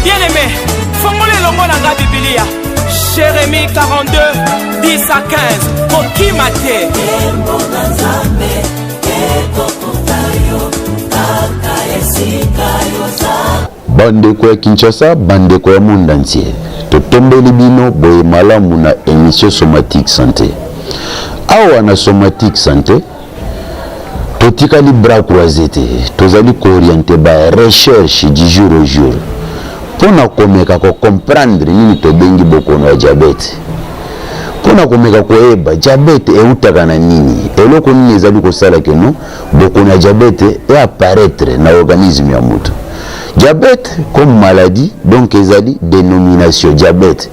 Bien aimé, fongola elongo na nga Bibilia. Jérémie 42, 10 à 15. Kokima te. Nkembo na Nzambe ekokuta yo kaka esika yoza. Bandeko ya Kinshasa, bandeko ya monde entier, totombeli bino boye malamu na emission Somatique Santé. Awa na Somatique Santé, totikali bras croisé te, tozali kooriente ba recherche du jour au jour mpo na komeka kocomprendre nini tobengi bokono ya diabète, mpo na komeka koyeba diabète eutaka na nini, eloko nini ezali kosala keno bokono ya diabète eapparaître na organisme ya moto. Diabète comme maladie, donc ezali dénomination diabète,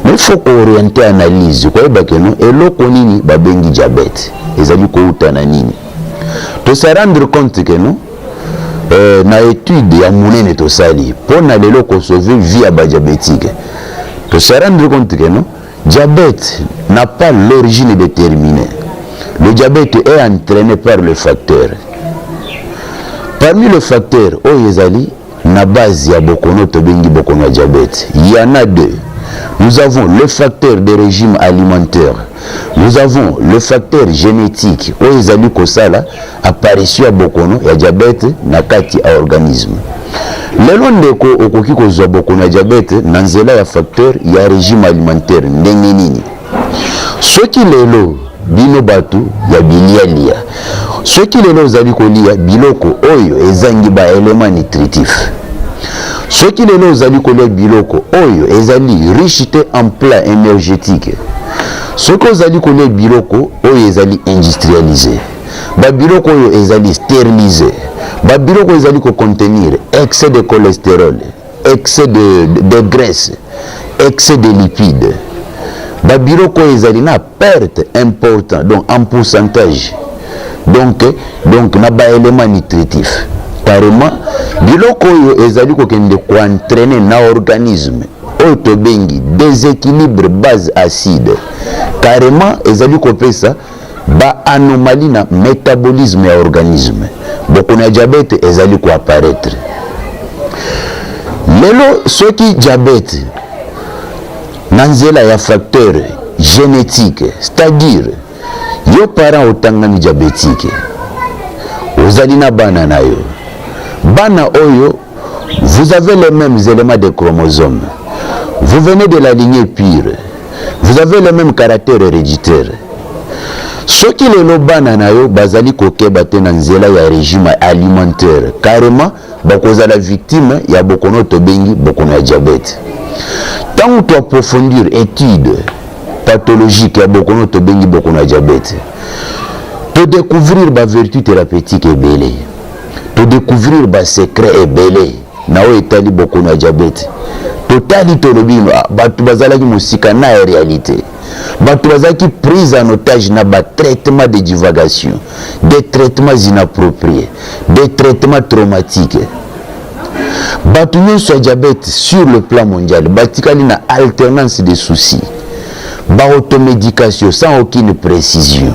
mais il faut kooriente analyse, koyeba keno eloko nini babengi diabète ezali kouta na nini. To se rendre compte que non, na étude ya monene tosali mpo na lelo kosauve vie ya badiabétique, to se rendre compte que non, diabète n'a pas l'origine déterminée. Le diabète est entraîné par le facteur. Parmi le facteur oyo ezali na base ya bokono tobengi bokono ya diabète, il y en a deux. Nous avons le facteur de régime alimentaire, nous avons le facteur génétique oyo ezali kosala apparition ya bokono ya diabète na kati ya organisme. Lelo ndeko, okoki kozwa bokono ya diabète na nzela ya facteur ya régime alimentaire ndenge nini? Soki lelo bino bato ya bilialia, soki lelo ozali kolia biloko oyo ezangi baélément nutritif, soki lelo ozali kolia biloko oyo ezali riche te en plat énergétique, soki ozali kolia biloko oyo ezali industrialisé, babiloko oyo ezali stérilisé, babiloko oyo ezali kocontenir excès de cholestérol, excès de graisse, excès de lipides, babiloko oyo ezali na perte important, donc en pourcentage, donc na baélément nutritif, carrément biloko oyo ezali kokende koentraîne na organisme oyo tobengi déséquilibre base acide, carrément ezali kopesa baanomalie na métabolisme ya organisme, bokono ya diabète ezali koapparaître. Lelo soki diabète na nzela ya facteur génétique, c'est-à-dire yo parent otangami diabétique, ozali na bana na yo, bana oyo vous avez les mêmes éléments de chromosomes, vous venez de la lignée pure, vous avez le même caractère héréditaire, soki lelo bana na yo bazali kokeba te na nzela ya régime alimentaire, carrément bakozala victime ya bokono tobengi bokono ya diabète. Ntango toapprofondir étude pathologique ya bokono tobengi bokono ya diabète, todécouvrir bavertu thérapeutique ebele, todécouvrir basecret ebele na oyo etali bokono ya diabète. Totali, tolobi bato bazalaki mosika na ya réalité, bato bazalaki prise en otage na batraitement de divagation, des traitements inappropriés, des traitements traumatiques. Bato nyonso ya diabète sur le plan mondial batikali na alternance de soucis, baautomédication sans aucune précision.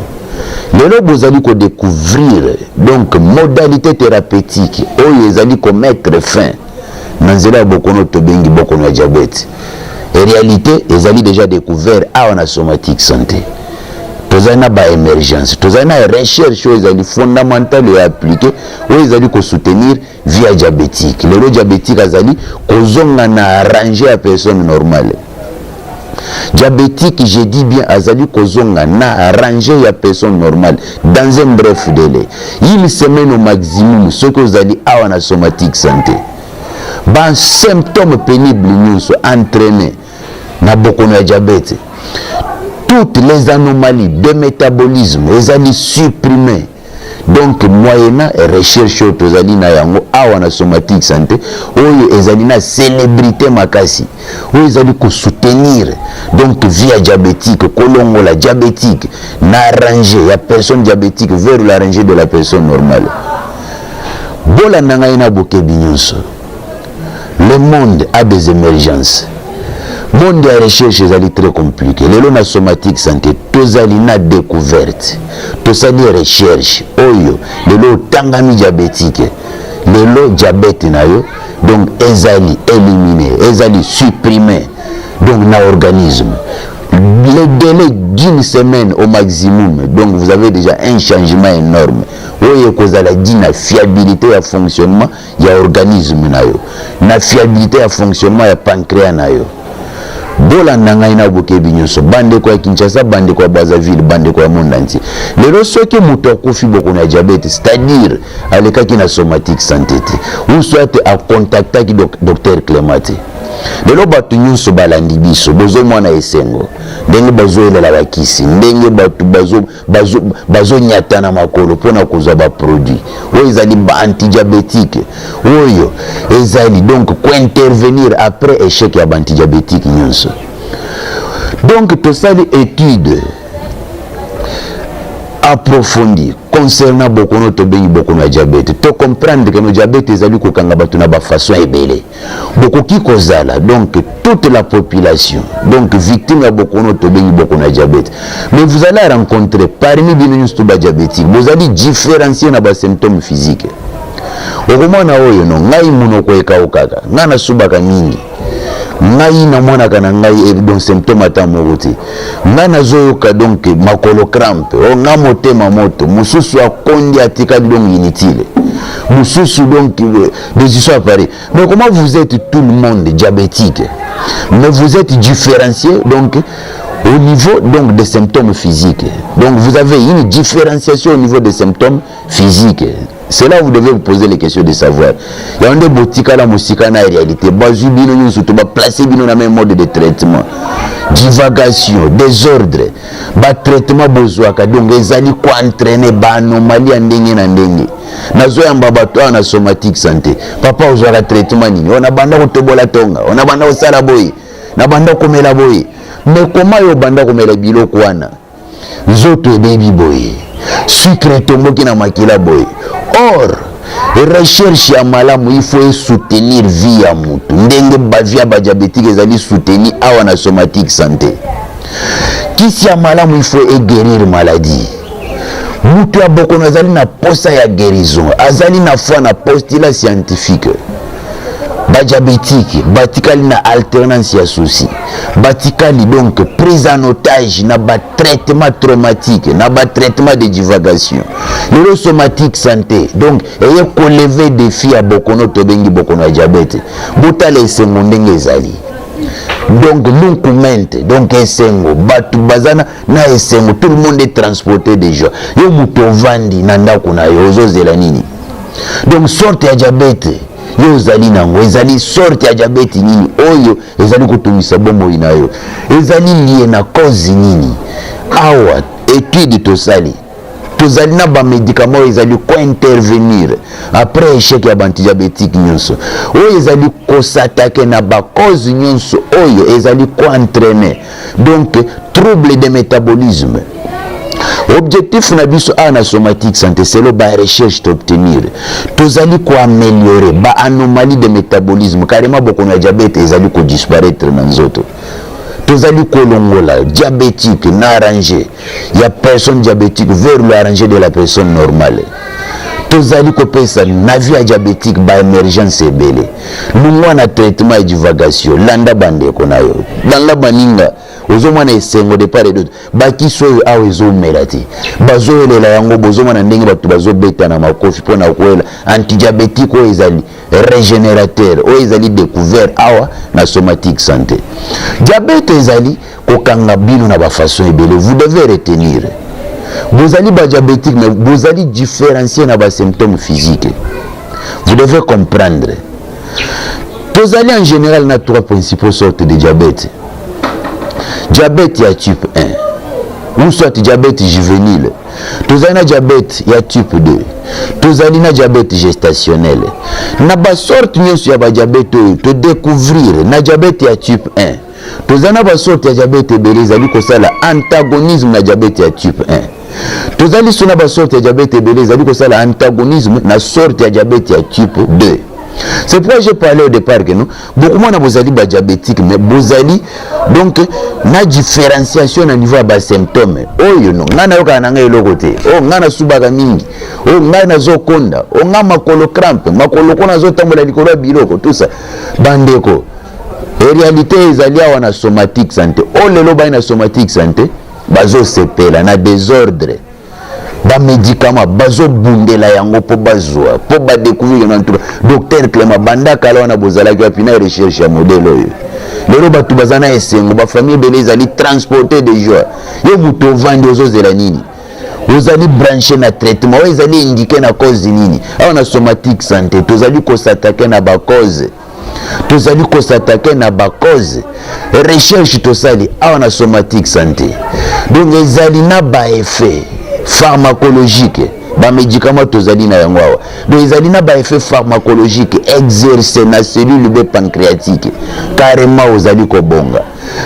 Lelo bozali kodécouvrir donc modalité thérapeutique oyo ezali komettre fin na nzela ya bokono tobengi bokono ya diabète. Et réalité ezali déjà découvert awa na Somatique Santé. Tozali na baémergence, tozali na recherche oyo ezali fondamentale oyo appliqué, oyo ezali kosoutenir vie ya diabétique. Lelo diabétique azali kozonga na rang ya personne normale. Diabétique, je dis bien, azali kozonga na rang ya personne normale dans un bref délai, une semaine au maximum. Soki ozali awa na Somatique Santé, basymptôme pénible nyonso entraîné na bokono ya diabète, toutes les anomalies de métabolisme ezali supprimé, donc moyennant recherche oyo tozali na yango awa na Somatique Santé, oyo ezali na célébrité makasi, oyo ezali kosoutenir donc vie ya diabétique, kolongola diabétique na rang ya personne diabétique vers la rangée de la personne normale. Bolanda ngai na bokebi nyonso. Le monde a des émergences, monde ya recherche ezali très compliqué. Lelo na Somatique Santé tozali na découverte, tosali recherche oyo lelo otangami diabétique, lelo diabète na yo Donc ezali éliminé, ezali supprimé donc na organisme. Le délai d'une semaine au maximum, donc vous avez déjà un changement énorme oyo ekozala di na fiabilité ya fonctionnement ya organisme na yo, na fiabilité ya fonctionnement ya pancréas na yo. Bolanda ngai na bokebi nyonso, bandeko ya Kinshasa, bandeko ya Brazzaville, bandeko ya monde entier. Lelo soki moto akufi bokono ya diabète, c'est-à-dire alekaki na Somatique Santé te, ou soit akontaktaki docteur Clément te. Lelo bato nyonso balandi biso, bozomona esengo ndenge bazoyelela bakisi, ndenge bato bazonyata na makolo mpona kozwa baproduit oyo ezali baantidiabétique, oyo ezali donc kointervenir après échec ya baantidiabétique nyonso. Donc tosali étude approfondie concernant bokono tobengi bokono ya diabète. Tocomprendre que no diabète ezali kokanga bato na bafaçon ebele. Bokoki kozala donc toute la population donc victime ya bokono tobengi bokono ya diabète, mais vous allez rencontrer parmi bino nyonso to badiabétique, bozali différencier na basymptôme physique. Okomona oyo no ngai monoko ekaukaka, ngai nasubaka mingi, ngai namonaka na ngai donc symptôme ata moko te, ngai nazoyoka donc makolo crampe, o ngai motema moto. Mosusu akondi, atikali donc inutile, mosusu donc des histoires pareilles. Mais comment vous êtes tout le monde diabétique, mais vous êtes différencié donc au niveau donc des symptômes physiques? Donc vous avez une différenciation au niveau des symptômes physiques. C'est là où vous devez vous poser les questions de savoir. Yango nde botikala mosika na réalité. Bazwi bino nyonso to baplace bino na même mode de traitement, divagation, désordre. Batraitement bozwaka donc ezali koentraîne baanomalie ya ndenge na ndenge. Nazoyamba bato awa na Somatique Santé. Papa, ozwaka traitement nini? O nabanda kotobola tonga, o nabanda kosala boye, nabanda komela boye. Mais koma yo obanda komela biloko wana, nzoto ebebi boye, sucre etomboki na makila boye. Or recherche ya malamu, il faut esoutenir vie ya mutu ndenge bavie ya badiabétique ezali soutenu awa na Somatique Santé. Kisi ya malamu, il faut eguérir maladie. Mutu ya bokono azali na posa ya guérison, azali na foi na postulat scientifique. Badiabétique batikali na alternance ya souci, batikali donc prise en otage na batraitement traumatique, na batraitement de divagation. Lelo Somatique Santé donc eye kolever défi ya bokono tobengi bokono ya diabète. Botala esengo ndenge ezali, donc lunkumente, donc esengo, bato baza na esengo, tout le monde est transporté déjà. Yo moto ovandi na ndako na yo, ozozela nini? Donc sorte ya diabète yo ozali nango ezali sorte ya diabète nini oyo ezali kotungisa bomoi na yo? Ezali lié na cause nini? Awa étude tosali, tozali na bamédicament oyo ezali kointervenir après échec ya baantidiabétique nyonso, oyo ezali kos'attaquer na bacause nyonso oyo ezali koentraîner donc trouble de métabolisme. Objectif na biso awa na Somatique Santé, selon barecherche toobtenir, tozali koaméliorer baanomalie de métabolisme. Carrément bokono ya diabète ezali kodisparaître na nzoto. Tozali kolongola diabétique na rang ya personne diabétique vers le rang de la personne normale. Tozali kopesa na vie ya diabétique baémergence ebele. Lungwa na traitement ya divagation, landa bandeko na yo, landa baninga. Ozomona esengo de part et d'autre. Bakisi oyo awa ezomela te, bazoyelela yango. Bozomona ndenge bato bazobeta na makofi mpona koyela antidiabétique oyo ezali régénérateur, oyo ezali découvert awa na Somatique Santé. Diabète ezali kokanga bino na bafaçon ebele. Vous devez retenir, bozali badiabétique, mais bozali différencier na basymptôme physique. Vous devez comprendre, tozali en général na trois principaux sortes de diabète: diabète ya type 1 ou soit diabète juvénile, tozali na diabète ya type 2, tozali na diabète gestationnel. Na basorte nyonso ya badiabète oyo todécouvrir, na diabète ya type 1 tozali na basorte ya diabète ebele ezali kosala antagonisme na diabète ya type 1. Tozali so na basorte ya diabète ebele ezali kosala antagonisme na sorte ya diabète ya type 2. C'est pourquoi j'ai parlé au départ que non, bokomona bozali badiabétique, mais bozali donc na différenciation na niveau ya basymptôme oyo. No, ngai nayokaka na ngai eloko te, oyo ngai nasubaka mingi, oyo ngai nazokonda, oyo ngai makolo crampe, makolo ko nazotambola likolo ya biloko, tout ça. Bandeko, réalité ezali awa na Somatique Santé. Oyo lelo bai na Somatique Santé bazosepela na désordre, bamédicament bazobundela yango mpo bazwa, mpo badécouvrir. Na ntuka, docteur Clément, banda kala wana bozalaki wapi na recherche ya modèle oyo? Lelo bato baza na esengo, bafamille ebele ezali transporté de joie. Yo moto ovandi, ozozela nini? Ozali branché na traitement oyo ezali indiqué na cause nini? Awa na Somatique Santé, tozali kos'attaquer na bacause, tozali kos'attaquer na bacause. Recherche tosali awa na Somatique Santé, donc ezali na baeffet pharmacologique. Bamédicament tozali na yango awa, donc ezali na baeffet pharmacologique exerce na cellule B pancréatique, carrément ozali kobonga.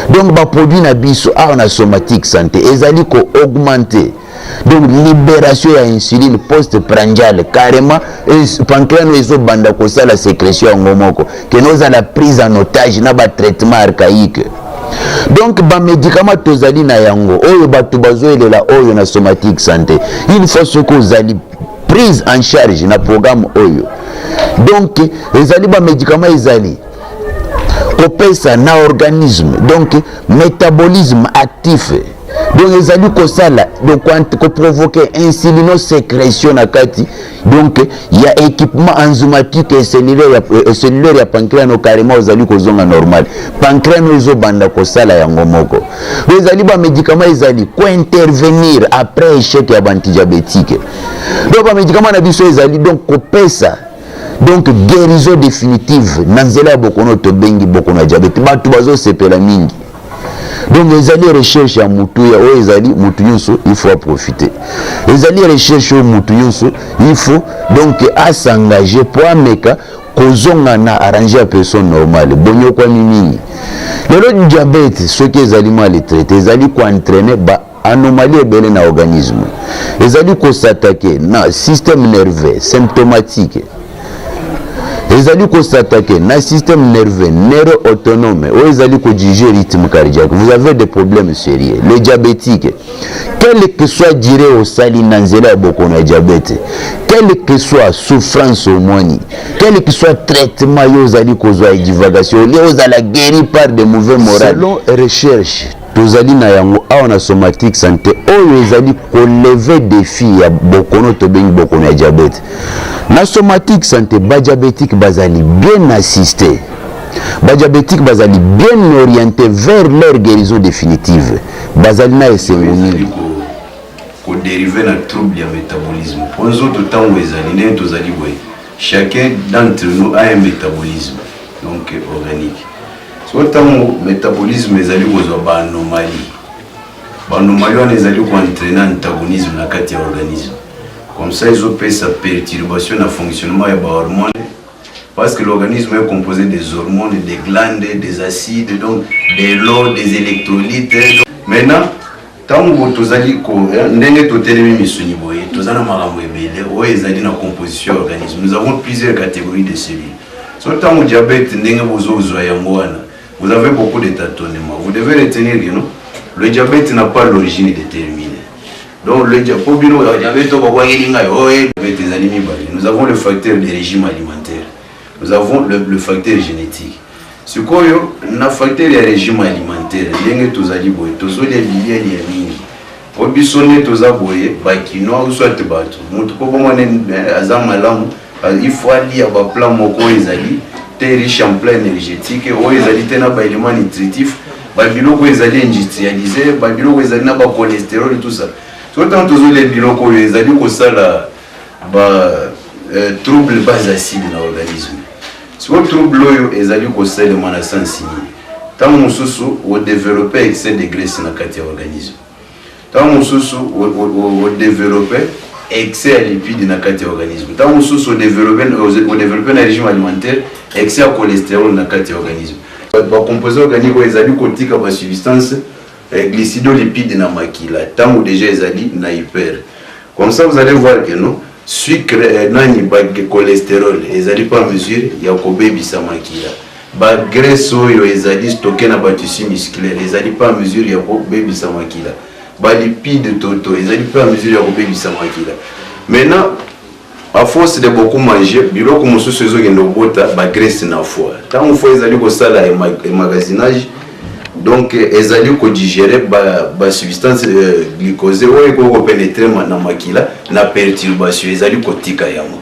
Donc baproduit na biso awa na Somatique Santé ezali koaugmenter donc libération ya insuline post prandiale, carrément pancréas no ezobanda kosala sécrétion yango moko, kene ozala prise en otage na batraitement archaïque. Donc bamédicament tozali na yango oyo bato bazoyelela oyo na Somatique Santé, une fois soki ozali prise en charge na programme oyo, donc ezali bamédicament ezali kopesa na organisme donc métabolisme actif, donc ezali kosala, donc koprovoquer insulinosécrétion na kati donc ya équipement enzymatique et cellulaire ya pancréas no, carrément ozali kozonga normal, pancréas no ezobanda kosala yango moko. Donc ezali bamédicament ezali kointervenir après échec ya baantidiabétique. Donc bamédicament na biso ezali donc kopesa donc guérison définitive na nzela ya bokono tobengi bokono ya diabète. Bato bazosepela mingi. Donc ezali recherche ya motuya oyo ezali motu nyonso il faut aprofiter. Ezali recherche oyo motu nyonso il faut donc as'engager po ameka kozonga na arrange ya personne normale. Bonyokwami mingi lelo, diabète soki ezali mal traité, ezali koentraîner ba anomalie ebele na organisme. Ezali kos'attaquer na système nerveux symptomatique, ezali kos'attaquer na système nerveux neuro-autonome oyo ezali kodiriger rythme cardiaque. Vous avez des problèmes sérieux, le diabétique. Quelle que soit durée osali na nzela ya bokono ya diabète, quelle que soit souffrance omoni, quel que soit traitement yo ozali kozwa ya divagation, olie ozala guéri par de mauvais moral. Selon recherche tozali na yango awa na Somatique Santé, oyo ezali kolever défi ya bokono tobengi bokono ya diabète, na Somatique Santé badiabétique bazali bien assisté, badiabétique bazali bien orienté vers leur guérison définitive, bazali na esengo mingi. Kodériver na trouble ya métabolisme, mpo nzoto ntango ezali ndenge tozali boye, chacun d'entre nous a un métabolisme donc organique. So ntango métabolisme ezali kozwa baanomalie, baanomalie wana ezali koentraîner antagonisme na kati ya organisme. Comme ça ezopesa perturbation na fonctionnement ya bahormone, parce que l'organisme est composé des hormones, des glandes, des acides, donc de l'eau, des électrolytes. Maintenant, ntango tozali ndenge totelemi misuni boye, toza na makambo ebele oyo ezali na composition ya organisme. Nous avons plusieurs catégories de cellules. So ntango diabète ndenge bozozwa yango wana, vous avez beaucoup de tâtonnements. Vous devez retenir que non, le diabète n'a pas l'origine déterminée. Donc le po bino diabète oyo bakwangeli ngai oyo, diabète ezali mibale. Nous avons le facteur de régime alimentaire, nous avons le facteur génétique. Sikoyo na facteur ya régime alimentaire, ndenge tozali boye, tozolia biliali ya mingi po biso nde toza boye, bakinois soit bato motu mpo bomona aza malamu, il faut alia baplat moko oyo ezali te riche en plat énergétique, oyo ezali te na baélément nutritif, babiloko oyo ezali industrialisé, babiloko ezali na bacholestérol, tout ça. So ntango tozolia biloko oyo ezali kosala ba trouble base acide na organisme. Sikoyo trouble oyo ezali kosalema na sens nini? Ntango mosusu odévelopper excès de graisse na kati ya organisme, ntango mosusu odévelopper excès ya lipide na kati ya organisme, ntango mosusu odévelopper na régime alimentaire excès ya cholestérol na kati ya organisme. Bacomposé organique oyo ezali kotika basubstance glycidolipide na makila ntango déjà ezali na hyper. Comme ça, vous allez voir que non, Sucre eh, nani ba cholesterol ezali pas mesure ya kobebisa makila. Ba graisse oyo ezali stocke na ba tissu musculaire ezali pas mesure ya kobebisa makila. Ba lipide toto ezali pas mesure ya kobebisa makila. Maintenant à force de beaucoup manger biloko mosusu ezokende kobota ba graisse na foie. Ntango foie ezali kosala emmagasinage, donc ezali kodigere ba substance glucose oyo ekoki kopenetre na makila na perturbation ezali kotika yango.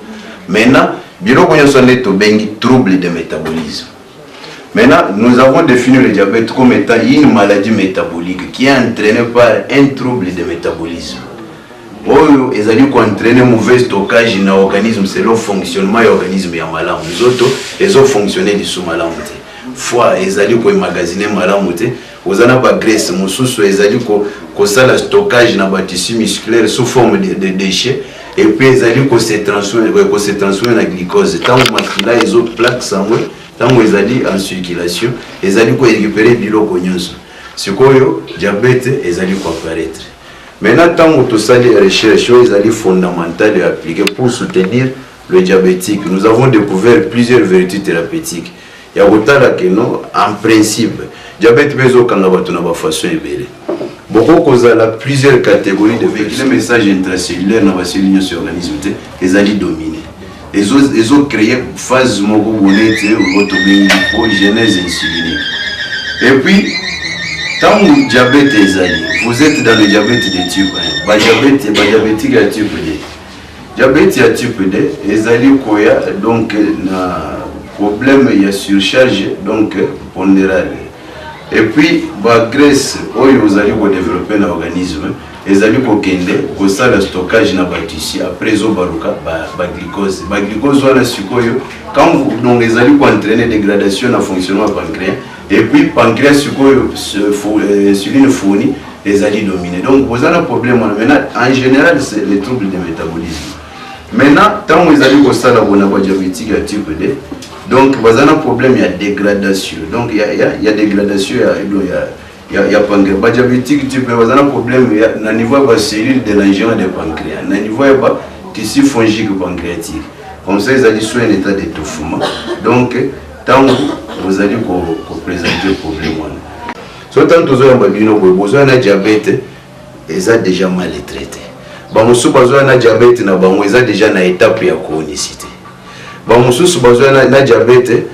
Maintenant biloko nyonso nde tobengi trouble de métabolisme. Maintenant, nous avons défini le diabète comme étant une maladie métabolique qui est entraînée par un trouble de métabolisme. Oyo ezali koentraîne mauvais stockage na organisme selon fonctionnement ya organisme ya malamu. Nzoto ezofonctionne lisusu malamu te, foie ezali koemmagasine malamu te, oza na bagraisse mosusu ezali kosala stockage na batissu musculaire sous forme de déchet, et puis ezali kose transformer na glucose. Ntango makila ezoplaque sango, ntango ezali en circulation, ezali korécupérer biloko nyonso. Sikoyo diabète ezali koapparaître. Maintenant, ntango tosali recherche oyo ezali fondamentale et appliquée pour soutenir le diabétique, nous avons découvert plusieurs vertus thérapeutiques ya kotala ke no, en principe diabète mpe ezokanga bato na bafaçon ebele. Boko kozala plusieurs catégories de véhiculer message intracellulaire na bacellule nyonso ya organisme te, ezali dominé, ezocréer phase moko boye neti oyo tobengi lipogenèse insulinique. Et puis ntango diabète ezali, vous êtes dans le diabète de type 1, badiabète, badiabétique ya type 2. Diabète ya type 2 ezali koya donc na problème ya surcharge donc pondérale, et puis bagraisse oyo ozali kodévelopper na organisme ezali kokende kosala stockage na batissu, après ezobaluka baglucose. Baglucose wana sikoyo quand donc ezali koentraîner dégradation na fonctionnement ya pancréas, et puis pancréas sikoyo insuline fourni ezali dominé, donc oza na problème wana. Maintenant, en général, c'est les troubles de métabolisme. Maintenant, ntango ezali kosala bona badiabétique ya type 2, donc baza na problème ya dégradation, donc ya dégradation ya pancréas. Badiabétique type baza na problème na niveau ya bacellule de Langerhans de pancréas, na niveau ya batissu fongique pancréatique. Comme ça ezali soit un état d'étouffement. Donc ntango bozali koprésente problème wana, so ntango tozoyamba bino boye, bozoya na diabète eza déjà mal traité. Bamosusu bazoya na diabète na bango eza déjà na étape ya chronicité. Bamosusu bazoya na diabète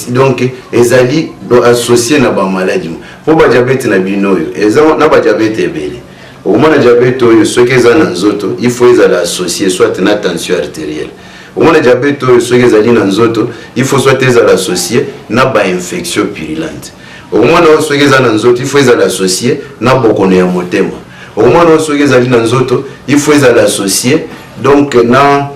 donc ezali associé na bamaladi. Mpo badiabète na bino oyo eza na badiabète ebele, okomona diabète oyo soki eza na nzoto, il faut ezala associé soit na tension artérielle. Omona diabète oyo soki ezali na nzoto, il faut soit ezala associé na bainfection purulente. Okomona oyo soki eza na nzoto, il faut ezala associé na bokono ya motema. Okomona oyo soki ezali na nzoto, il faut ezala associé donc na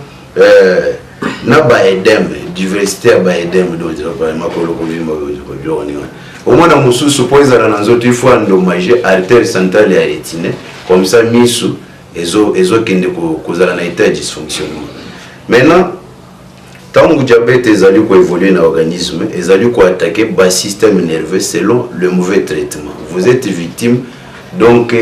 baœdème, diversité ya baœdème, donc makolo kovimba, biloko ndenge wana. Omona mosusu mpo ezala na nzoto, il faut endommage artère centrale ya rétine, comme ça misu ezokende kozala na état ya dysfonctionnement. Maintenant, ntango diabète ezali koévolue na organisme, ezali koattaquer basystème nerveux. Selon le mauvais traitement, vous êtes victime donc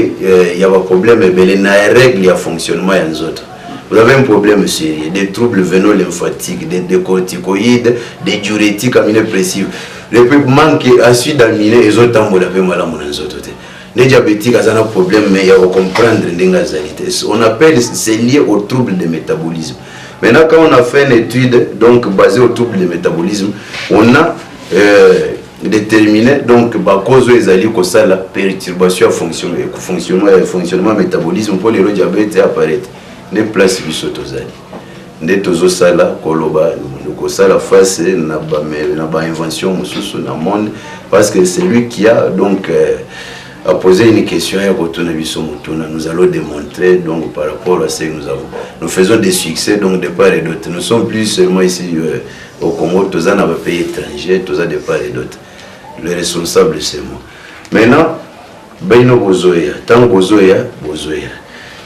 ya baproblème ebele na règle ya fonctionnement ya nzoto. Vous avez un problème sérieux, des troubles veno-lymphatiques, des corticoïdes, des diurétiques aminépressifs, le manque acide aminé ezotambola mpe malamu na nzoto te. Nde diabétique aza na problème ya kocomprendre ndenge azali te. On appelle, c'est lié au trouble de métabolisme. Maintenant, quand on a fait une étude donc basée au trouble de métabolisme, on a déterminé donc bacause oyo ezali kosala perturbation ya fonctionnement métabolisme mpo lelo diabète apparaître. Nde place biso tozali, nde tozosala koloba, kosala face na bainvention mosusu na monde, parce que c'est lui qui a donc a posé une question ya kotuna biso motuna. Nous allons démontrer donc par rapport à ce que nous avons, nous faisons des succès donc de part et d'autre. Nous sommes plus seulement ici au Congo, toza na bapays étrangers, toza de part et d'autre. Le responsable, c'est moi. Maintenant, bino bozoya, ntango bozoya, bozoya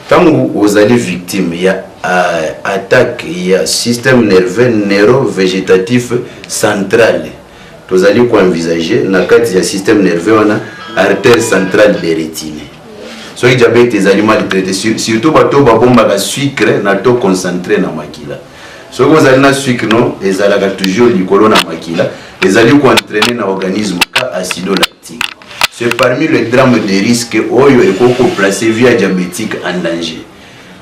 ntango ozali victime ya attaque ya système nerveux neurovégétatif central, tozali koenvisage na kati ya système nerveux wana artère centrale de rétine. Soki diabète ezali mal traité, surtout bato oyo babombaka sucre na taux concentré na makila, soki ozali na sucre no ezalaka toujours likolo na makila, ezali koentraîner na organisme ka acidolactique. C'est parmi le drame de risque oyo ekoki koplacer vie ya diabétique en danger,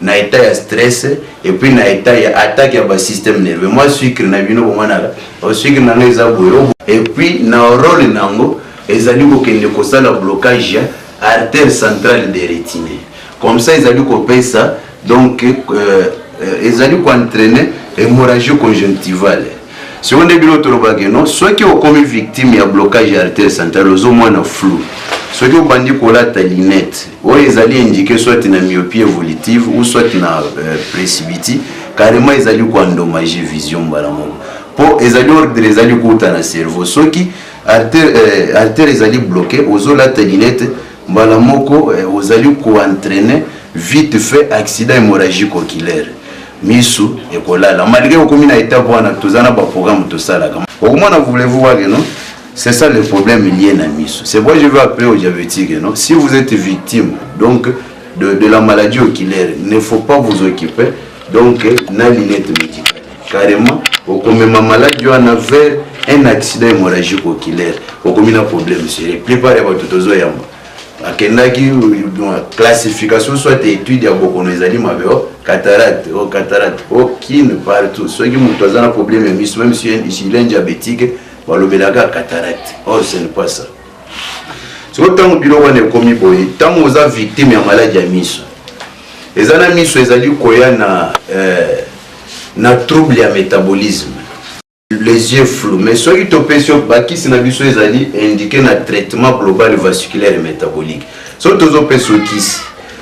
na état ya stress et puis na état ya attaque ya basystème nerveux. Mwa sucre na bino bomonaka, sucre na ngai eza boye, et puis na rôle nango ezali kokende kosala blocage ya artère centrale de rétine. Comme ça ezali kopesa, donc ezali koentraîner hémorragie conjonctivale. Sikoyo nde bino tolobaki no, soki okomi victime ya blocage ya artère centrale, ozomona flou. Soki obandi kolata lunette oyo ezali indiqué soit na myopie évolutive ou soit na presbytie, carrément ezali koendommager vision mbala moko, mpo ezali ordre ezali kouta na cerveau. Soki artère ezali bloqué, ozolata lunette, mbala moko ozali koentraîner vite fait accident hémorragique oculaire, misu ekolala. Malgré okomi na étape wana, toza na baprogramme tosalaka. Okomona, voulez-vous voir que non, c'est ça le problème lié na miso. C'est pourquoi je veux appeler aux diabétiques, non, si vous êtes victime donc de la maladie oculaire, ne faut pas vous occuper donc na lunette médicale. Carrément okomema maladie wana vers un accident hémorragique oculaire, okomi na problème sérieux. Plupart ya bato tozoyamba akendaki classification soit étude ya bokono ezali mabe, o cataracte, o cataracte, o kine partout. Soki moto aza na problème ya miso, même si il est diabétique, balobelaka cataracte. Or ce n'est pas ça. Soki ntango biloko wana ekomi boye, ntango oza victime ya maladie ya miso, eza na miso ezali koya na trouble ya métabolisme, les yeux flous. Mais soki topesi yo bakisi na biso ezali indiqué na traitement global vasculaire et métabolique, soki tozopesa yo kisi,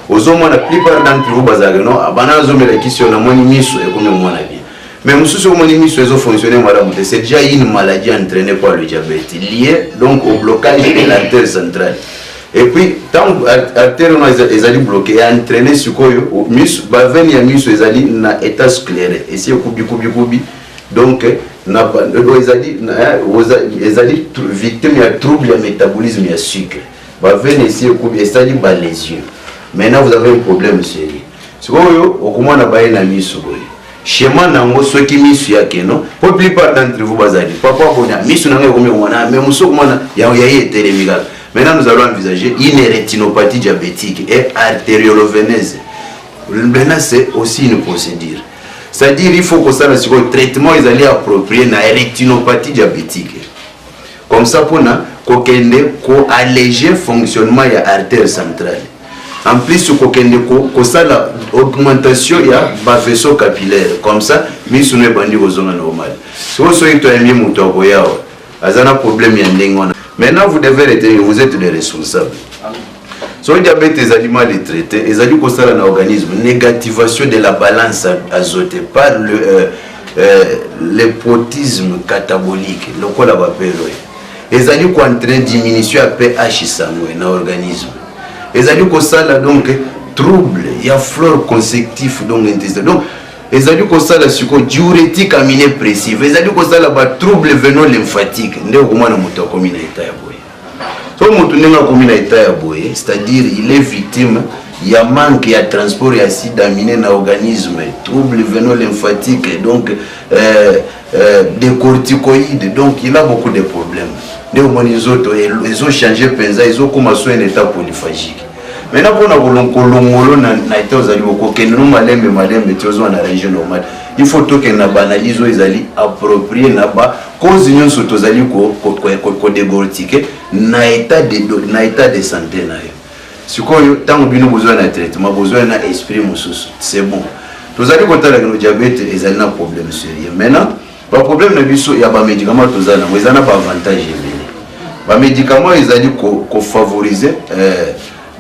ozomona plupart d'entre vous bazalaka no bana azomela kisi oyo, namoni miso ekomi omona bien. Mais mosusu omoni miso ezofonctionne malamu te. C'est déjà une maladie entraînée par le diabète, liée donc au blocage de l'artère centrale. Et puis ntango artère wana ezali bloqué, entraîné sikoyo miso, baveine ya miso ezali na état scléré, esi ekubikubikubi. Donc na ezali victime ya trouble ya métabolisme ya sucre, baveine esi ekubi, esali balésion. Maintenant vous avez un problème sérieux. Sikoyo okomona baye na miso boye, schéma nango soki miso ya keno, po plupart d'entre vous bazali papa bonya miso nango ekomi komona, mais mosu okomona ya ye etelemi kaka. Maintenant nous allons envisager une rétinopathie diabétique et artérioloveineuse. Maintenant c'est aussi une procédure, c'est-à-dire il faut kosala sikoyo traitement ezali approprié na rétinopathie diabétique, comme ça mpona kokende koalléger fonctionnement ya artère centrale, en plus kokende kosala augmentation ya bavaisseau capillaire. Comme ça miso no ebandi kozonga normal. Sikoyo soki toyambi moto akoyawa aza na problème ya ndenge wana, maintenant vous devez retenir, vous êtes les responsables. Soki diabète ezali mal traité, ezali kosala na organisme négativation de la balance azotée par le protisme catabolique lokola bapelo oyo ezali koentraîner diminution ya pH sanguin na organisme, ezali kosala donc trouble ya flore conceptif, donc intestin, donc ezali kosala sikoyo diurétique aminé pressive, ezali kosala batrouble veno lymphatique. Nde okomona moto akomi na état ya boye. So moto ndenge akomi na état ya boye, c'est-à-dire il est victime ya manque ya transport ya acide aminé na organisme, trouble veno lymphatique, donc des corticoïdes, donc il a beaucoup de problèmes. Nde omoni nzoto ezochange mpenza, ezokóma so un état polyphagique. Maintenant mpona kolongolo na état ozali, okokende no malembe malembe ti ozwa na région normale. Il faut tokende na baanalyse oyo ezali approprié na bacause nyonso tozali kodécortiquer na état de santé na yo. Sikoyo ntango bino bozwa na traitement, bozwa na esprit mosusu, c'est bon. Tozali kotala kino diabète ezali na problème sérieux. Maintenant baproblème na biso ya bamédicament toza nango eza na baavantage ebele. Bamédicament ezali kofavoriser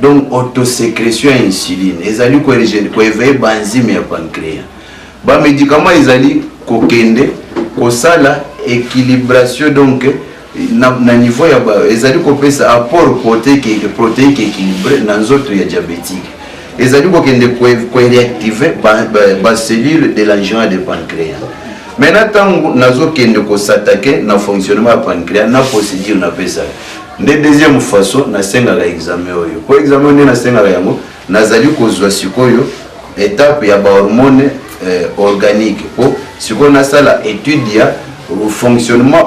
donc autosécrétion ya insuline, ezali koéveiller baenzyme ya pancréas. Bamédicament ezali kokende kosala équilibration donc na niveau ya ezali kopesa apport protéique équilibré na nzoto ya diabétique, ezali kokende koréactiver bacellule de Langerhans de pancréas. Maintenant ntango nazokende kos'attaquer na fonctionnement ya pancréas na procédure napesaka Nde deuxième façon nasengaka examen oyo. Po examen oyo nde nasengaka yango, nazali kozwa sikoyo etape ya ba hormone organique po sikoyo nasala etude ya fonctionnement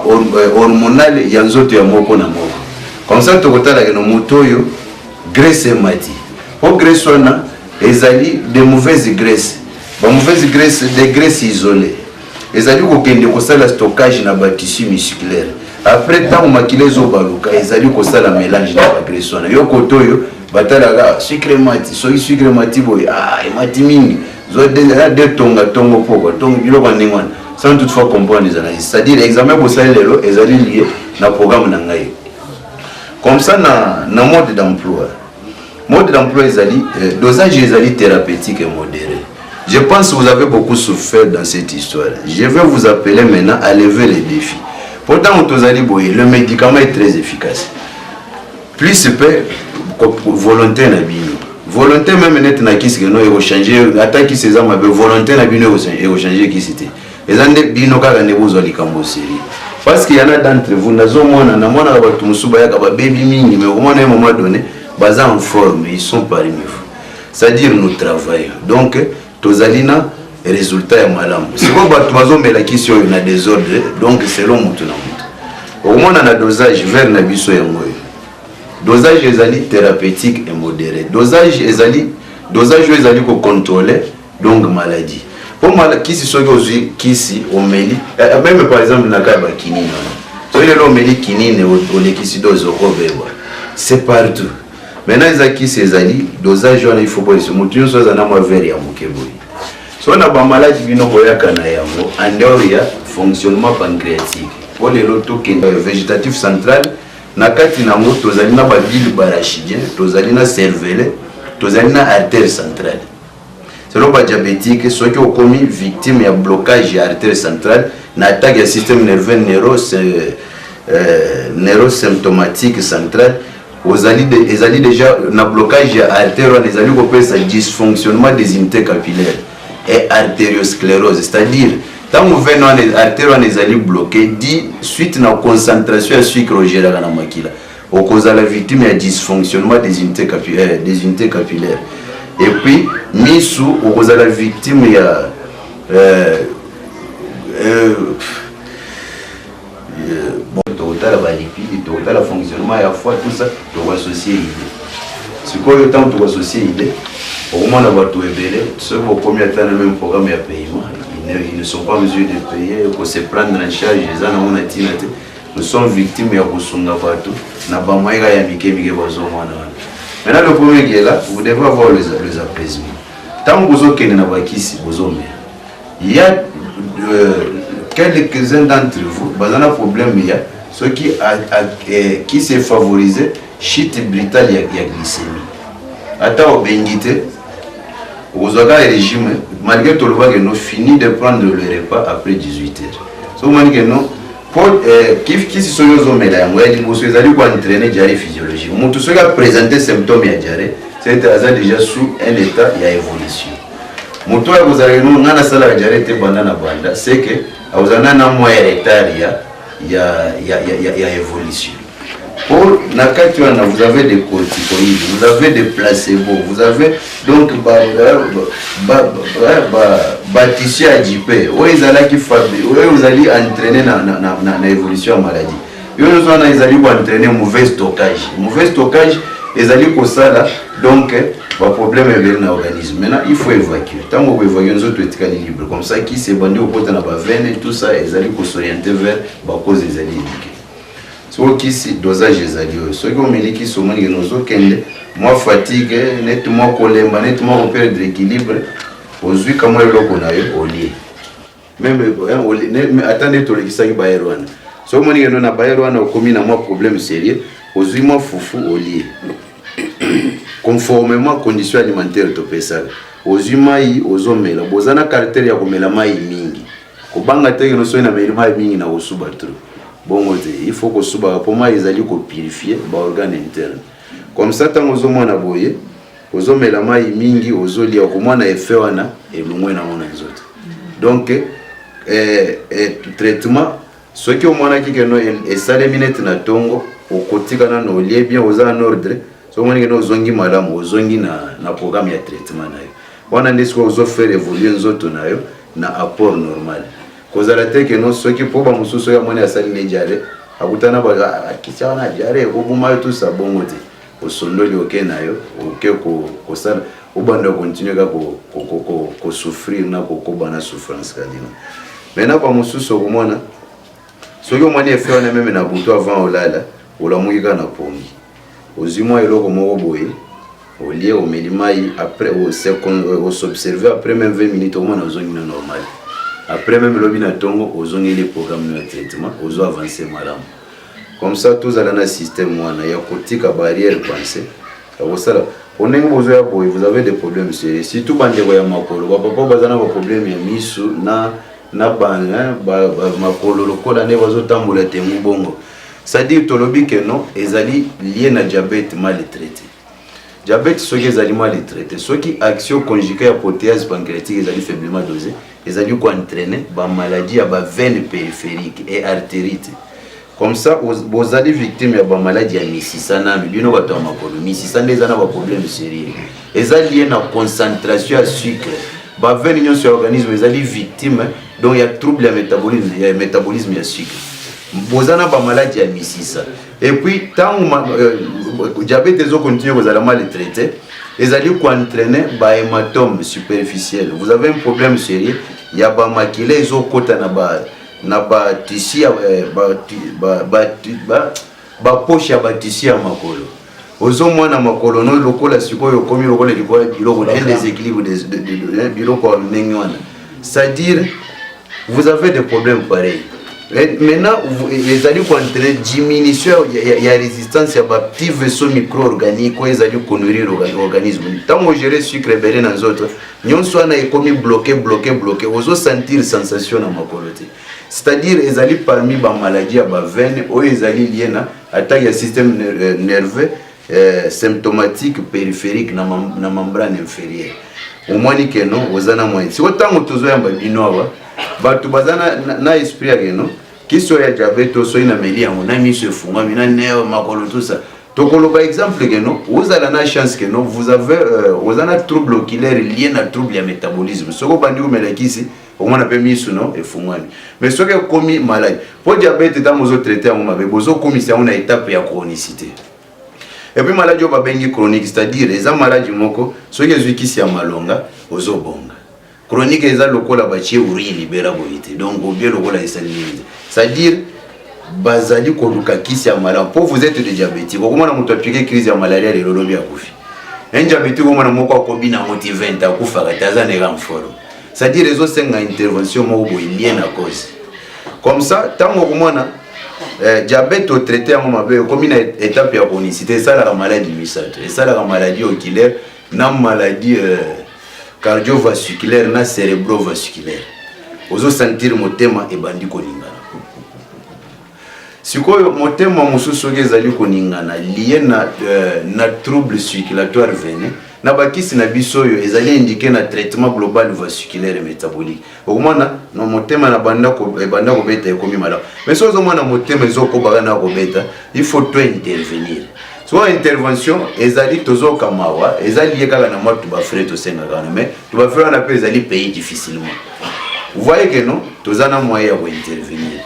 hormonal ya nzoto ya moko na moko. Comme ça tokotala keno moto oyo graisse emati. Po graisse wana ezali de mauvaise graisse. Ba mauvaise graisse, de graisse isolée. Ezali kokende kosala stockage na ba tissu musculaire. Après ntango makila ezobaluka ezali kosala mélange na ba graisse wana. Yo kote oyo batalaka sucre emati, soki sucre emati boye, ah emati mingi. Zwa de tonga tongo pokwa, tongo biloko ya ndenge wana. Sans toutefois comprendre les analyses. C'est-à-dire examen bosali lelo ezali lié na programme na ngai. Comme ça na mode d'emploi. Mode d'emploi ezali dosage ezali thérapeutique et modéré. Je pense que vous avez beaucoup souffert dans cette histoire. Je vais vous appeler maintenant à lever les défis. Pourtant, tozali boye, le médicament est très efficace. Plus pe volonté na bino. Volonté même net na kisi que no eko changer, ata kisi eza mabe, volonté na bino eko changer kisi te. Eza nde bino kaka nde bozwa likambo sérieux. Parce qu'il y en a d'entre vous, nazomona, namonaka bato mosusu bayaka babebi mingi, mais okomona un moment donné, baza en forme, ils sont parmi vous. C'est-à-dire nous travaillons. Donc, tozali na résultat ya malamu. Sikoyo bato bazomela kisi oyo na désordre, donc selon moto na moto. Okomona na dosage verre na biso yango oyo. Dosage ezali thérapeutique et modéré. Dosage ezali, dosage oyo ezali ko contrôler donc maladie. Po kisi soki ozwi kisi omeli, même par exemple na cas ya ba kinine wana. Soki lelo omeli kinine olekisi dose okobebwa. C'est partout. Maintenant eza kisi ezali dosage wana il faut boyesa moto nyonso aza na mwa verre ya moke boye. So na ba maladi bino boyaka na yango en dehors ya fonctionnement pancréatique. Po lelo tokende végétatif central na kati na yango tozali na ba bile barachidien, tozali na cervelet, tozali na artère centrale. Selon ba diabétique, soki okomi victime ya blocage ya artère centrale na attaque ya système nerveux neurosymptomatique centrale, ozali de, ezali déjà na blocage ya artère wana ezali kopesa dysfonctionnement des unités capillaires et artériosclérose, c'est-à-dire ntango veine wana artère wana ezali bloqué dit suite na concentration ya sucre ogeraka na makila, okozala victime ya dysfonctionnement des unités capillaires. Et puis misu okozala victime ya bon, tokotala ba lipides, tokotala fonctionnement ya foie, tout ça tokoassocie idée. Sikoyo ntango tokoassocie idée, okomona bato ebele soki bokomi ata na même programme ya paiement, ils ne sont pas en mesure de payer, ko se prendre en charge eza nango na ntina te. Nous sommes victimes ya kosunga bato na bamoyen kaka ya mike mike bazomona wana. Maintenant le premier qui est là, vous devez avoir les apaisements. Ntango bozokende na bakisi bozomela, il y a quelques-uns d'entre vous baza na problème ya soki qui s'est favorisé chute brutale ya glycémie. Ata obengi te, okozwaka régime malgré tolobaki no fini de prendre le repas après 18 heures. So omoni ke no po kisi soki ozomela yango ya liboso ezali koentraîner diarrhée physiologique. Moto soki aprésente symptôme ya diarrhée, c'est aza déjà sous un état ya évolution. Moto oyo akozala no ngai nasalaka diarrhée te banda na banda, c'est que akozala na mwa ya retard ya évolution. Po na kati wana vous avez des corticoïdes, vous avez des placebos, vous avez donc ba tissu adipeux oyo ezalaki oyo ezali entraîné na évolution ya maladie. Yo nyonso wana ezali koentraîner mauvais stockage. Mauvais stockage ezali kosala donc ba problème ebele na organisme. Maintenant il faut évacuer. Ntango koévacuer nzoto etikali libre, comme ça kisi ebandi kokota na baveine, tout ça ezali kosorienter vers bacause ezali indiqué. Soki kisi dosage ezali oyo, soki omeli kisi omoni kende ozokende mwa fatigue, neti mwa kolemba, neti mwa koperdre équilibre, ozwi kamwa eloko na yo olie même ata nde tolekisaki bayere wana. Soki omoni kendo na bayere wana okomi na mwa problème sérieux, ozwi mwa fufu olie conformément condition alimentaire topesaka, ozwi mai ozomela. Boza na caractère ya komela mai mingi, kobanga te keno soki nameli mai mingi na kosuba trop. Bongo te, il faut kosubaka mpo mai ezali kopurifie baorgane interne. Comme ça ntango ozomona boye ozomela mai mingi, ozolia, okomona effet wana elongwe nango na nzoto. Donc traitement. Soki omonaki que no esalemi neti na tongo, okotika nano olie bien, oza en ordre. Soki omoni que no ozongi malamu, ozongi na programme ya traitement na yo. Wana nde sikoyo ozo faire évoluer nzoto na yo na apport normal. Kozala te que no soki mpo bamosusu soki amoni asali ne diarrhée, akutana akisi wana diarrhée ekoboma yo tusa bongo te. Osondoli, oke na yo, oke kosala, obanda continue kaka kosouffrir na kokoba na souffrance kadino. Maintenant, bamosusu okomona soki omoni effet wana même na butu avant olala, olamuki kaka na pongi, ozwi mwa eloko moko boye, olie, omeli mai, après os'observe, après même 20 minutes omona ozongi na normal. Après même lobi na ntongo ozongeli programme no ya traitement, ozo avance malamu. Comme ça tozala na système wana ya kotika barrière pensée ya kosala po ndenge bozoya boye, vous avez des problèmes sérieux, surtout bandeko ya makolo, bapapa baza na baproblème ya misu na ba makolo lokola nde bazotambola tengu bongo. C'est-à-dire tolobi que non, ezali lié na diabète mal traité. Diabète soki ezali mal traité, soki action conjuguée ya protéase pancréatique ezali faiblement dosée, ezali koentraîner bamaladie ya baveine périphérique et artérite. Comme ça bozali victime ya bamaladie ya misisa. Nami bino bato ya makolo, misisa nde eza na baproblème sérieux, eza lié na concentration ya sucre. Baveine nyonso ya organisme ezali victime donc ya trouble ya métabolisme ya sucre. Boza na bamaladie ya misisa. Et puis ntango diabète ezocontinue kozala mal traité, ezali koentraîner bahématome superficiel. Vous avez un problème sérieux ya bamakila ezokɔta na batissu ya bapoche ya batissu ya makolo. Ozomona makolo no lokola sikoyo okomi lokola likola biloko, un déséquilibre biloko ya ndenge wana. C'est-à-dire vous avez des problèmes pareils. Et maintenant ezali koentraîner diminution ya résistance ya bapetit vaisseau micro-organique oyo ezali konourrir organisme. Ntango ogérer sucre ebele na nzoto nyonso wana ekomi bloqué, bloqué, bloqué, ozosentir sensation na makolo te. C'est-à-dire ezali parmi bamaladie ya baveine oyo ezali lié na attaque ya système nerveux symptomatique périphérique na membrane inférieure. Omwani que no oza na moyen. Siko ntango tozoyamba bino awa, bato baza na esprit ya que no kisi oyo ya diabète oyo soki nameli yango na miso efungwami na neo makolo, tout ça. Tokoloba exemple que no ozala na chance que no vous avez oza na trouble oculaire lié na trouble ya métabolisme. Soki obandi komela kisi, okomona mpe miso no efungwami. Mais soki ekomi maladie, mpo diabète ntango ozotraite yango mabe, bozokomisa yango na étape ya chronicité. Et puis maladie oyo babengi chronique, c'est-à-dire eza maladie moko soki ezwi kisi ya malonga, ozobonga. Chronique eza lokola batie uri libera boye te, donc obie lokola esali nini te. C'est-à-dire bazali koluka kisi ya malamu mpo vous êtes de diabétique. Okomona moto apiqué crise ya malaria lelo, lobi akufi. Un diabétique omona moko akobi nango ti 20, akufaka te, aza neka en forme. C'est-à-dire ezosenga intervention moko boye lié na cause. Comme ça ntango okomona diabète otraité yango mabe, ekomi na étape ya chronicité, esalaka maladie misato: esalaka maladie oculaire, na maladie cardiovasculaire, na cérébrovasculaire. Ozosentir motema ebandi koningana. Sikoyo motema mosusu soki ezali koningana lié na trouble circulatoire veineux, na bakisi na biso oyo ezali indiqué na traitement global vasculaire et métabolique, okomona na motema na ebanda kobeta, ekomi malamu. Mais soki ozomona motema ezokobaka na kobeta, il faut to intervenir. Sikoyo intervention ezali tozoka mawa, eza lié kaka na mwa tubafrais tosengaka wana, mais tubafrais wana mpe ezali pays difficilement. Vous voyez que non, toza na moyen ya kointervenir.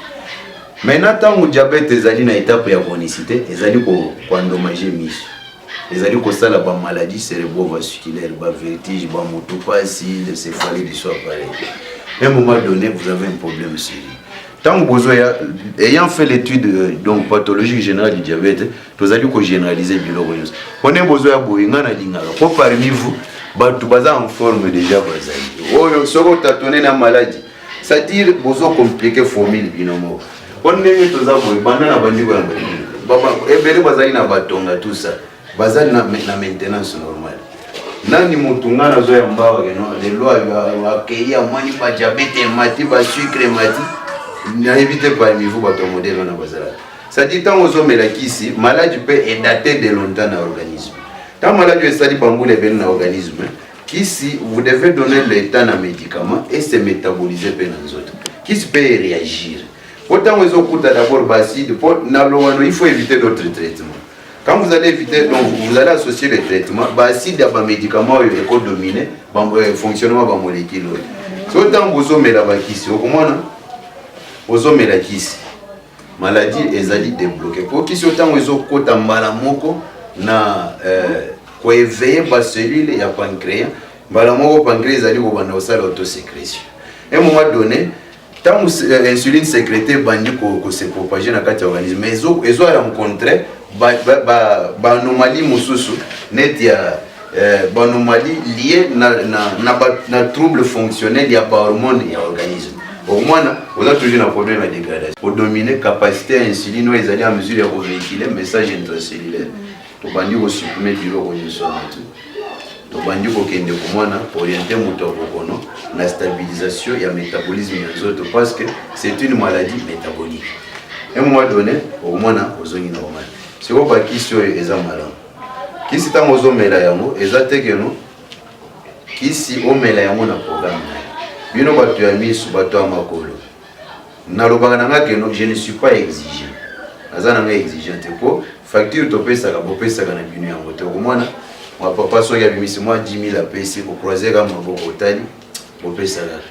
Maintenant, ntango diabète ezali na étape ya chronicité, ezali koendommage miso, ezali kosala bamaladie cérébrovasculaire, bavertige, bamotu pasi, le céphalée du soir pareil. À un moment donné, vous avez un problème sérieux. Ntango bozoya ayant fait l'étude donc pathologique générale du diabète, tozali kogénéraliser biloko nyonso. Mpo ndenge bozoya boye, ngai nalingaka mpo parmi vous bato baza en forme déjà, bazali oyo soki otatone na maladie, c'est-à-dire bozocompliquer formule bino moko. Mpo ndenge toza boye, banda na bandiko ya ebele bazali na batonga, tout ça, bazali na maintenance normale. Nani motu ngai nazoyamba awa que no lelo akei amwani badiabète emati, basucre emati? Nayebi te parmi vous bato ya modèle wana bazalaka. C'est-à-dire ntango ozomela kisi, maladie mpe edate de longtemps na organisme. Ntango maladie oyo esali bambula ebele na organisme, kisi, vous devez donner le temps na médicament et se métaboliser mpe na nzoto, kisi mpe eréagir. Po ntango ezokuta d'abord baacide, po na lowano il faut éviter d'autres traitements. Quand vous allez éviter, donc vous allez associer le traitement, baacide ya bamédicament oyo ekodomine fonctionnement bamolécule oyo. So ntango ozomela bakisi, okomona ozomela kisi, maladie ezali débloqué, po kisi oyo ntango ezokota mbala moko na koéveiller bacellule ya pancréas, mbala moko pancréas ezali kobanda kosala autosécrétion. Un moment donné, ntango insuline sécrété ebandi kose propager na kati ya organisme, ezo rencontre baanomalie mosusu neti ya baanomalie lié na trouble fonctionnel ya bahormone ya organisme. Okomona oza toujours na problème ya dégradation, odomine capacité ya insuline oyo ezali en mesure ya kovéhicule message intracellulaire. Tobandi kosupprime biloko nyonso wana tu, tobandi kokende komona oriente moto ya bokono na stabilisation ya métabolisme ya nzoto, parce que c'est une maladie métabolique. Un moment donné, okomona ozongi normal. Sikoyo bakisi oyo eza malamu. Kisi ntango ozomela yango, eza te keno kisi omela yango na programme na yo. Bino bato ya miso, bato ya makolo, nalobaka na nga keno je ne suis pas exigeant, naza na ngai exigeant te, po facture topesaka, bopesaka na bino yango te. Okomona mwa papa soki abimisi mwa 10 000, apesi, okroise kaka maboko, otali, bopesaka.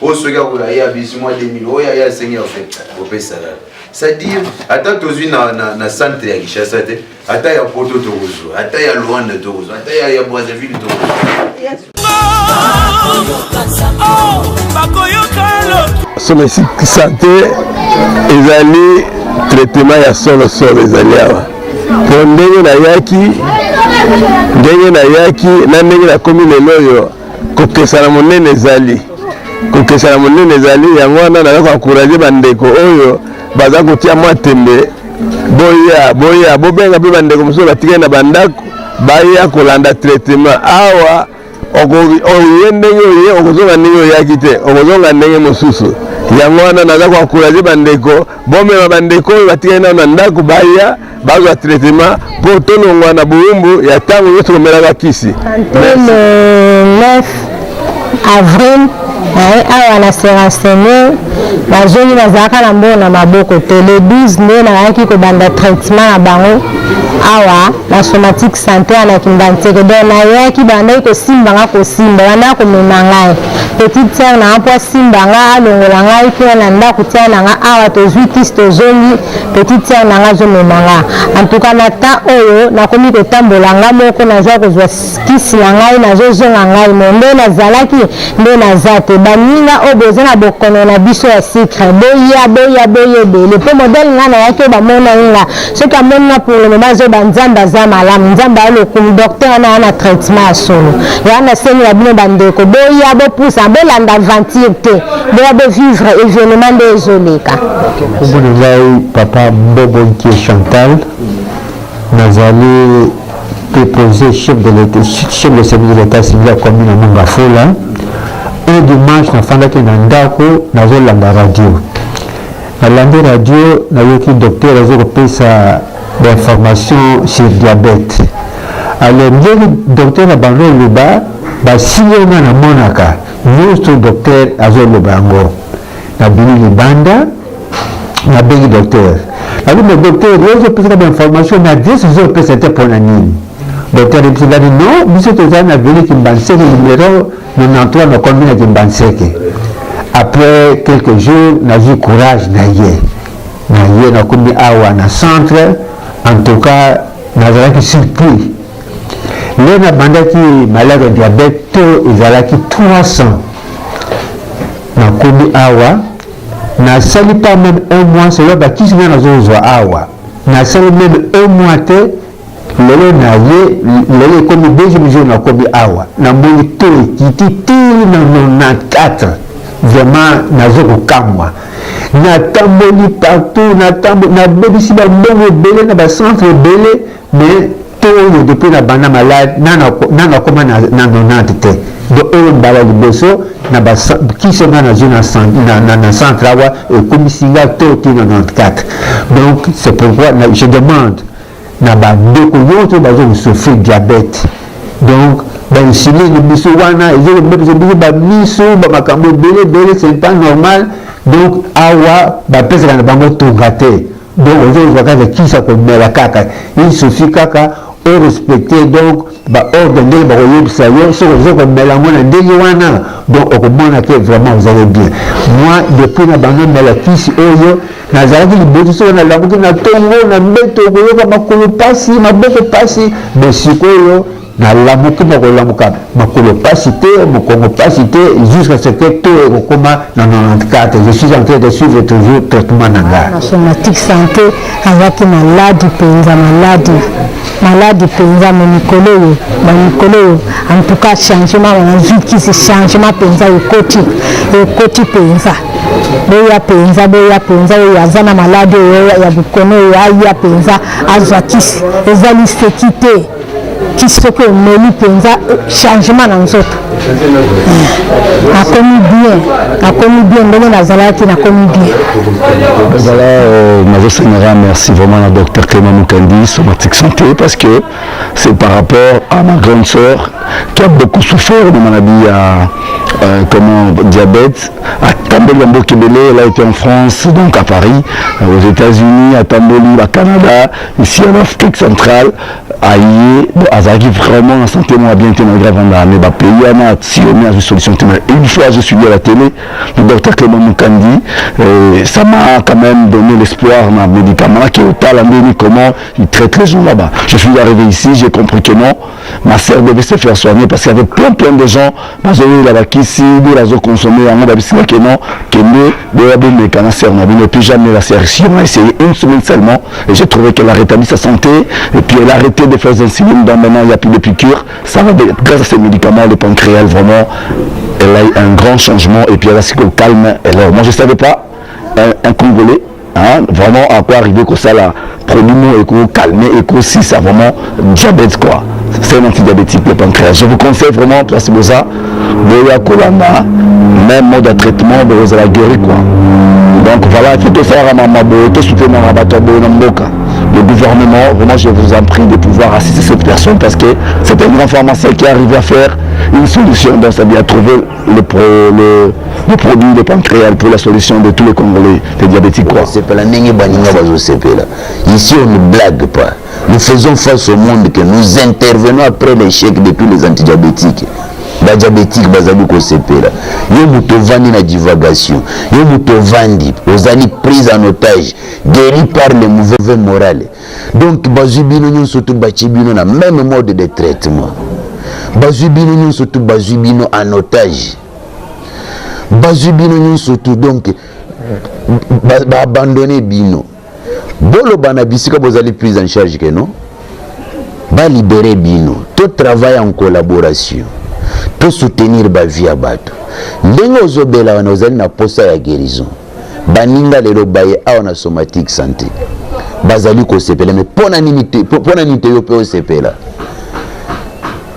Oyo soki aye abimisi mwa 2 000, oyo aye asengi afe, bopesaka. C'est-à-dire ata tozwi na centre ya Kinshasa te, ata ya Poto tokozwa, ata ya Luanda tokozwa, ata ya Brazzaville tokozwa. Somatique Santé ezali traitement ya solosolo. Ezali awa po ndenge nayaki, ndenge nayaki na ndenge nakomi lelo oyo, kokesana monene ezali, kokesana monene ezali. Yango wana naza koencourager bandeko oyo baza kotia mwa tembe: boya, boya, bobenga mpe bandeko mosusu batikali na bandako, baya kolanda traitement awa. Oye ndenge oye, okozonga ndenge oyaki te, okozonga ndenge mosusu. Yango wana naza koencourager bandeko, bomema bandeko oyo batikali nano na ndako, baya bazwa traitement mpo tolongwa na bowumbu ya ntango nyonso komelaka kisi. Le 9 avril naye awa na se renseigner, nazongi, nazalaka na mbongo na maboko te. Le 12 nde nayaki kobanda traitement na bango awa na Somatique Santé na Kimbanseke. Donc nayaki, bandaki kosimba nga, kosimba, bandaki komema ngai, petite sœur na nga mpo asimba nga, alongola ngai kuna na ndako tia na nga awa. Tozwi kisi, tozongi, petite sœur na nga azomema nga. En tout cas, na temps oyo nakomi kotambola nga moko, nazwa kozwa kisi na ngai, nazozonga ngai mo nde nazalaki nde naza te. Baninga oyo boza na bokono na biso ya sucre, boya, boya, boya ebele, mpo modèle ngai nayaki oyo bamonaki nga, soki amoni nga pour le moment, azoba Nzambe aza malamu, Nzambe alokumu, docteur wana aya na traitement ya solo. Ya nasengi na bino bandeko, boya, bopusa, bolanda aventure te, boya bovivre événement nde ezoleka. Kombo na ngai papa Mbobo Nkie Chantal, nazali préposé chef de l'état, chef de service de l'état civil ya commune ya Mont-Ngafula. Un dimanche, nafandaki na ndako, nazolanda radio. Nalandi radio, nayoki docteur aza kopesa bainformation sur diabète. Alors ndenge docteur na bango oloba, basili nga namonaka nyonso docteur azoloba yango. Nabimi libanda, nabengi docteur, nalobi: "Mais docteur, yo ozopesaka bainformation na adresse ozopesa te, mpona nini?" Docteur ayebisi ngani: "Non, biso tozali na avenue Kimbanseke numéro 93 na commune ya Kimbanseke." Après quelques jours, nazwi courage na ye, na ye nakomi awa na centre. En tout cas, nazalaki surpris. Nde nabandaki malade ya diabète, to ezalaki 300. Nakomi awa, nasali pas même un mois, selo bakisi nga nazozwa awa, nasali même un mois te. Lelo na ye, lelo ekomi deuxième jour nakomi awa, namoni to ekiti ti na 94. Vraiment, nazo kokamwa. Natamboli partout, nabebisi bambongo ebele na bacentre ebele, mais to oyo depuis na banda malade nano akóma na 90 te. Donc oyo mbala liboso na bakisi nga nazwi na centre awa, ekomisi nga to ti na 94. Donc c'est pourquoi je demande na bandeko nyonso baza kosouffrir diabète, donc bainsuline biso wana ezokobebisa biso bamiso, bamakambo ebele ebele, c'est pas normal. Donc awa bapesaka na bango tonga te, donc ozozwa kaka kisi ya komela kaka, il suffit kaka orespecte donc baordre ndenge bakoyebisa yo. Soki oza komela yango na ndenge wana, donc okomona ke vraiment ozali bien. Moi, depuis na bando mela kisi oyo, nazalaki liboso soki nalamuki na ntongo na mbeto, okoyoka makolo pasi, maboko pasi, mais sikoyo nalamuki na kolamuka, makolo pasi te, mokongo pasi te, jusqu'à ce que to ekokoma na 94. Je suis en train de suivre toujours traitement na ngai. Na Somatique Santé, azalaki maladi mpenza, maladi, maladi mpenza. Me mikolo oyo, bamikolo oyo, en tout cas changement, nazwi kisi, changement mpenza ekoti, ekoti mpenza. Boya mpenza, boya mpenza, oyo aza na maladi oyo ya bokono oyo, aya mpenza azwa kisi. Eza liseki te, kisi soki omeli mpenza, changement na nzoto. Nakomi bien, nakomi bien ndenge nazalaki, nakomi bien. Voilà, nazosengaka merci vraiment na docteur Clément Mukandi, Somatique Santé, parce que c'est par rapport à ma grande sœur qui a beaucoup souffert de maladie à comment, diabète, à Tamboli Mbokebele. Elle a été en France, donc à Paris, aux États-Unis, à Tamboli, à Canada, ici en Afrique centrale, aye azalaki vraiment na santé moko bien te, malgré avanda mais bapays wana sillonné, azwi solution te. Mais une fois je suis à la télé le docteur Clément Mukandi, ça m'a quand même donné l'espoir na médicament qui otala ndeni comment il traite les gens là-bas. Je suis arrivé ici, j'ai compris que non, ma sœur devait se faire soigner, parce qu'il y avait plein plein de gens bazoyela bakisi, bazoconsomme yango, babisika non, kende boya bomeka na sœur na bino. Et puis jamais la sœur ici, on a essayé une semaine seulement et j'ai trouvé qu'elle a rétabli sa santé et puis elle a arrêté de faire insuline. Donc maintenant il n'y a plus de piqûres, ça va grâce à ces médicaments, le pancréas. Vraiment, elle a eu un grand changement et puis elle a au calme. Alors moi je savais pas un Congolais, hein, vraiment à quoi arriver que ça la produit et qu'on calmer et qu'aussi ça vraiment diabète quoi. C'est un antidiabétique, le pancréas. Je vous conseille vraiment, place boza, boya kolanda même mode de traitement, bozala guéri quoi. Donc voilà, il faut tout faire à mama boye, tout soutenir à bato boye na mboka. Le gouvernement, vraiment, je vous en prie de pouvoir assister cette personne, parce que c'est un grand pharmacien qui arrive à faire une solution. Donc ça bien trouver le produit, le pancréas, pour la solution de tous les Congolais, les diabétiques quoi. Sepela ndenge baninga bazosepela. Ici on ne blague pas, nous faisons face au monde que nous intervenons après l'échec de tous les antidiabétiques. Badiabétique bazali kosepela. Yo moto ovandi na divagation, yo moto ovandi, ozali prise en otage, guéri par le mauvais moral. Donc bazwi bino nyonso tu, batie bino na même mode de traitement, bazwi bino nyonso tu, bazwi bino en otage, bazwi bino nyonso tu, donc baabandonne bino. Boloba na bisika bozali prise en charge ke non, balibere bino. Totravaille en collaboration, tosoutenir bavie ya bato. Ndenge ozobela wana, ozali na posa ya guérison. Baninga lelo baye awa na Somatique Santé bazali kosepela, mais mpona nini te? Mpona nini te yo mpe osepela?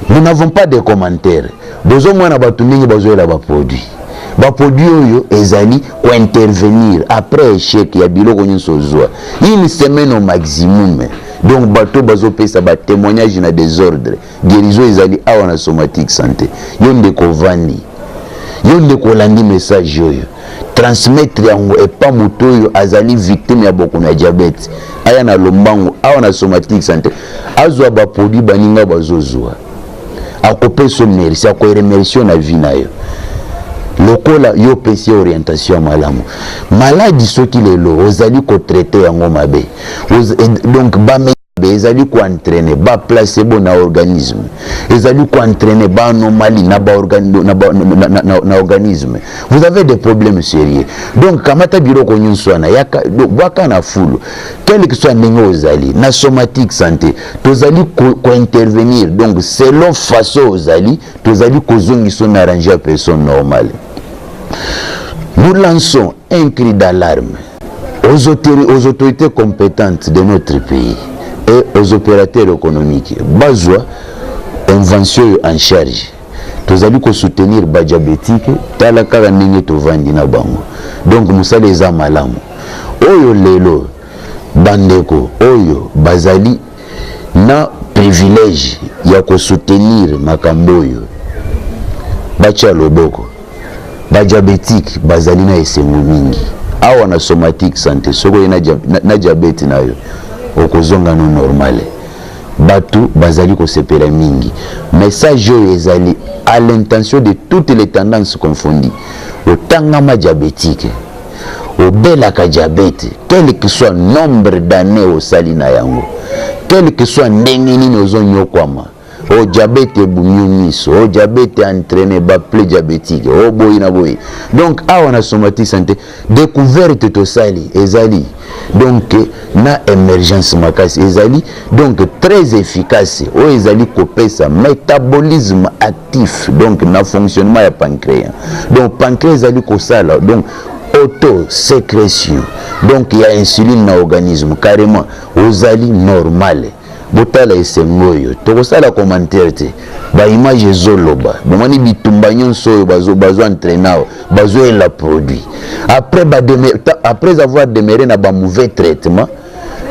Nous n'avons pas de commentaires. Bozomona bato ndenge bazoyela baproduit, baproduit oyo ezali kointervenir après échec ya biloko nyonso ozwa, une semaine au maximum. Donc bato bazopesa batémoignage na désordre. Guérison ezali awa na Somatique Santé. Yo ndeko ovandi, yo ndeko olandi message oyo, transmettre yango epa moto oyo azali victime ya bokono ya diabète, aya na lombango awa na Somatique Santé, azwa baproduit baninga bazozwa. Akopesa merci, akoremercie na vie na yo lokola yo opesi orientation ya malamu. Maladi soki lelo ozali kotraite yango mabe, donc bame ezali koentraîne baplacebo na organisme, ezali koentraîne baanomalie na, ba na, ba, na, na, na, na organisme. Vous avez des problèmes sérieux. Donc kamata biloko nyonso wana, bwaka na fulu, quel que soit ndenge ozali. Na Somatique Santé tozali kointervenir ko donc selon façon ozali, tozali kozongisa na rang ya personne normale. Nous lançons un cri d'alarme aux autorités compétentes de notre pays et aux opérateurs économiques, bazwa invention oyo en charge. Tozali kosoutenir badiabétique. Tala kaka ndenge tovandi na bango. Donc mosala eza malamu oyo lelo bandeko oyo bazali na privilège ya kosoutenir makambo oyo, batia loboko. Ba diabetiques bazali na esengo mingi awa na Somatic Sante. Soki oye na diabete na yo, okozonga no normale. Bato bazali kosepela mingi. Message oyo ezali à l'intention de toutes les tendances confondues. Otangama diabetique, obelaka diabete, quel que soit nombre d'années osali na yango, quel que soit ndenge nini ozonyokwama, o diabète ebumi yo miso, o diabète entraîné baplaies diabétique, o boyi na boyi. Donc awa na Somatic Santé, découverte tosali ezali donc na émergence makasi, ezali donc très efficace, oyo ezali kopesa métabolisme actif, donc na fonctionnement ya pancréas. Donc pancréas ezali kosala donc autosécrétion donc ya insuline na organisme, carrément ozali normal. Botala esengo oyo, tokosala commentaire te, baimage ezoloba. Bomoni bitumba nyonso oyo bazo entraîne awa, bazoyela produit après avoir demeuré na bamauvais traitement.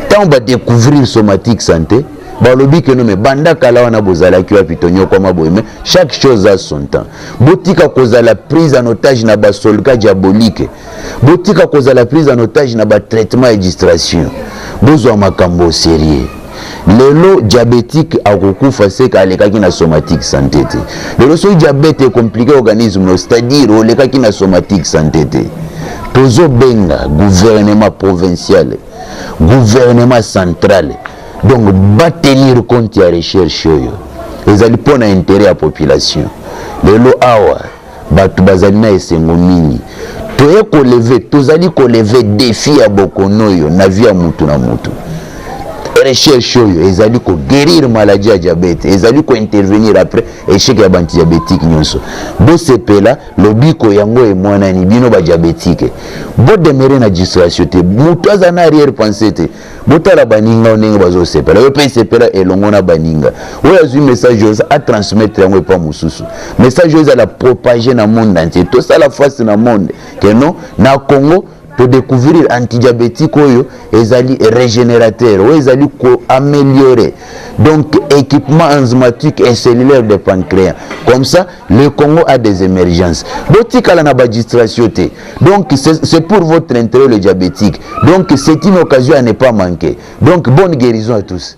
Ntango badécouvrir Somatique Santé, balobi ke no, me banda kala wana bozalaki wapi? Tonyokwama boye. Mais chaque chose a son temps. Botika kozala prise en otage na basolka diabolique, botika kozala prise en otage na batraitement ya distraction, bozwa makambo sérieux. Lelo diabétique akokufa seka alekaki na Somatique Santé te. Lelo soki diabète ecompliqué organisme no, c'est-à-dire olekaki na Somatique Santé te. Tozobenga gouvernement provincial, gouvernement central, donc batenir compte ya recherche oyo ezali mpo na intérêt ya population. Lelo awa bato bazali na esengo mingi. Toye kolever, tozali kolever défi ya bokono oyo na vie ya mutu na mutu. Recherche oyo ezali koguérir maladie ya diabète, ezali kointervenir après échec ya baantidiabétique nyonso. Bosepela, lobiko yango emwanani. Bino badiabétique, bodemeurer na distraction te, moto aza na arrière pensée te. Botala baninga ndenge bazosepela, yo mpe sepela elongo na baninga. Oyo azwi message oyo, atransmettre yango epa mosusu. Message oyo ezala propagé na monde entier. Tosala face na monde ke non, na Congo todécouvrir antidiabétique oyo ezali régénérateur, oyo ezali koaméliorer donc équipement enzymatique et cellulaire de pancréas. Comme ça le Congo a des émergences. Botikala na badistraction te. Donc c'est pour votre intérêt, le diabétique. Donc c'est une occasion à ne pas manquer. Donc bonne guérison à tous.